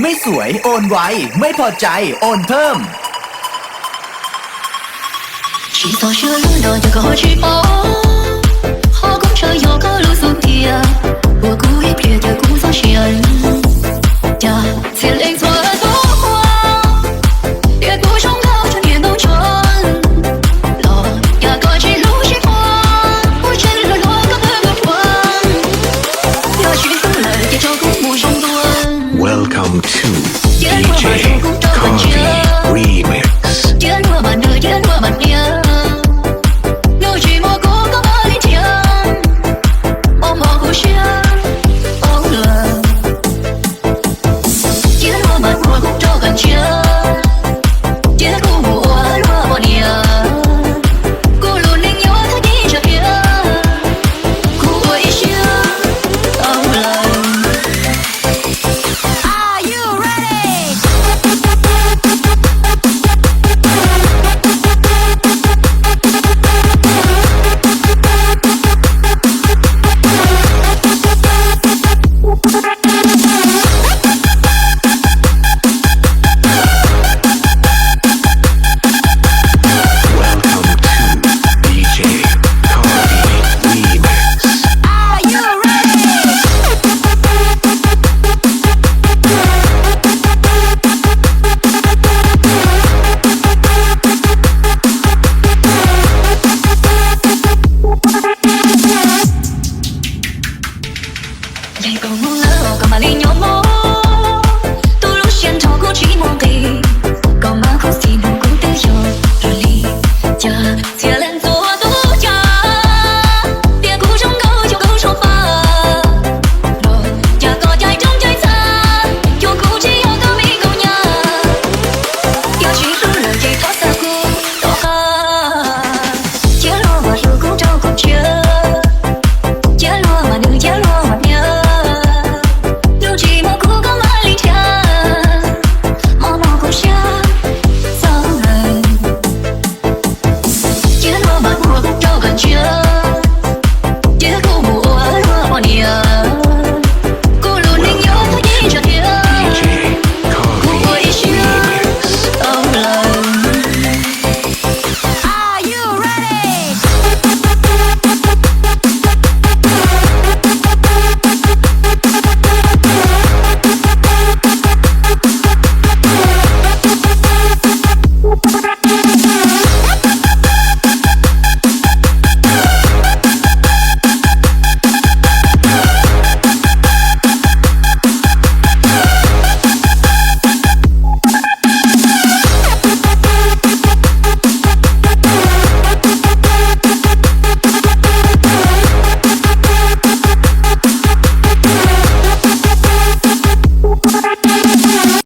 ไม่สวยโอนไว ไม่พอใจโอนเพิ่ม Tsis txog siab lub no yog koj ho tsis paub, ho kuv ntshaw yog koj lub xub ntiag, ua kuv ib pliag ces kuv txoj sia cas txhia leej txhua tus ua, tias kuv zoo nkauj tshaj niam ntoo tshua. Los cas koj tsis hlub sib qhua, ua tshaj luag luag koj pheej mus rhuav. Yog tsis hlub lawm ces tso kuv mus zoo dua. Welcome to Cia luag mas rau kuv rau koj ntsia, Remix. Cia luag mas nws cia luag mas pliag, nws tsis muaj kuv koj pab li nrhiav, ua mos kuv siab ua lawm. Cia luag mas rau kuv rau koj ntsia, cia kuv mus ua luag poj niam, kuv lub neej yuav thaj ib tsam pliag, kuv ua ib siab ua lawm. Are you ready? Welcome to D J Cardi Remix. Are you ready? Yog koj mus lawm koj mam li nyob mog, tus lub siab nrho kuv tsis muaj nqis, koj mas khuv xim hnub